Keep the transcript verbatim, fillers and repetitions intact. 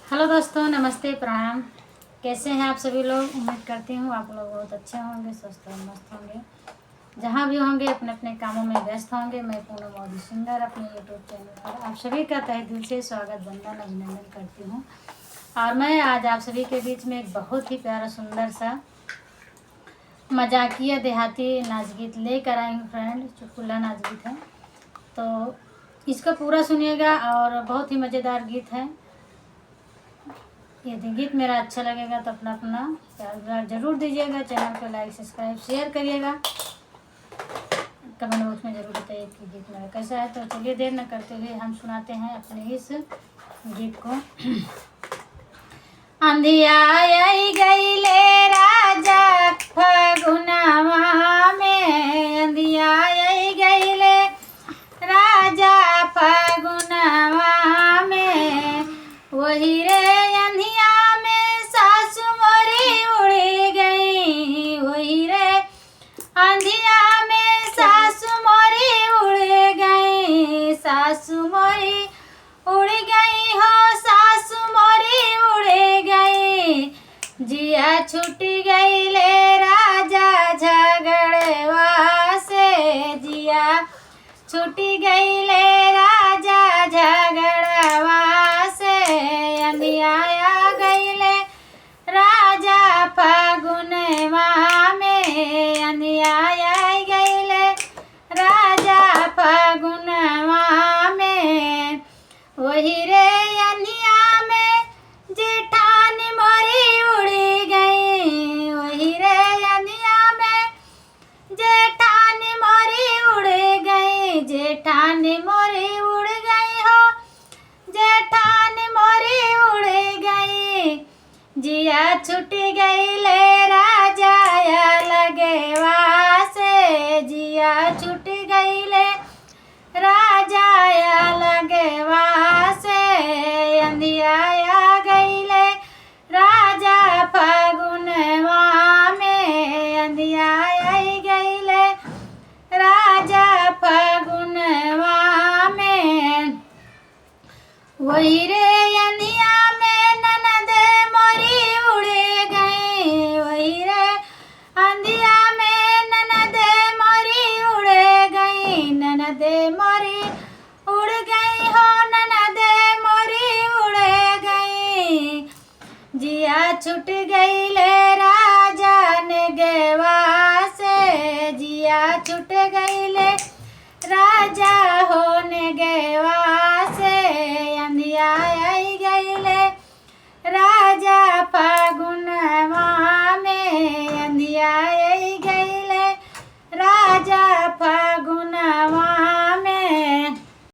हेलो दोस्तों, नमस्ते, प्रणाम। कैसे हैं आप सभी लोग? उम्मीद करती हूँ आप लोग बहुत अच्छे होंगे, स्वस्थ और मस्त होंगे। जहाँ भी होंगे, अपने अपने कामों में व्यस्त होंगे। मैं पूनम मौर्य सिंगर अपने YouTube चैनल पर आप सभी का तहे दिल से स्वागत, वंदन, अभिनंदन करती हूँ। और मैं आज आप सभी के बीच में एक बहुत ही प्यारा, सुंदर सा मजाकिया देहाती नाच गीत लेकर आई हूँ फ्रेंड। चुटकुला नाच गीत है, तो इसको पूरा सुनिएगा और बहुत ही मज़ेदार गीत है। यदि गीत मेरा अच्छा लगेगा तो अपना अपना प्यार दुलार जरूर दीजिएगा। चैनल को लाइक, सब्सक्राइब, शेयर करिएगा। कमेंट बॉक्स में जरूर बताइए कि गीत मेरा कैसा है। तो चलिए, देर न करते हुए हम सुनाते हैं अपने इस गीत को। अंधिया आई गईले राजा फगुनवा में, अंधिया आई गईले राजा फगुनवा में। वही रे अंधिया में सासु मोरी उड़ गई, वही रे अंधिया में सासु मोरी उड़ गई, सासु मोरी उड़ गई हो, सासु मोरी उड़ गई। जिया छूट गईले राजा झगड़वा से, जिया छूट गईले राजा झगड़वा से। अंधिया आ गईले राजा फगुनवा में, अंधिया आ गईले राजा फगुनवा में। वही रे अंधिया में जेठानी मोरी उड़ गई, वही रे अंधिया में जेठानी मोरी उड़ गई, जेठानी मोरी उड़ गई हो, जेठानी मोरी उड़ गई। जिया छूट गईले राजा अलगवा से, जिया छूट गईले राजा अलगवा से। अंधिया आ गईले राजा फगुनवा में, अंधिया आई गईले राजा फगुनवा में। वही रे अंधिया में ननदे मोरी उड़ गई, वही रे अंधिया में ननदे मोरी उड़ गई, ननदे मोरी उड़ गई हो, ननदे मोरी उड़ गई। जिया छूट गईले राजा नेगवा से, जिया छूट गईले राजा हो नेगवा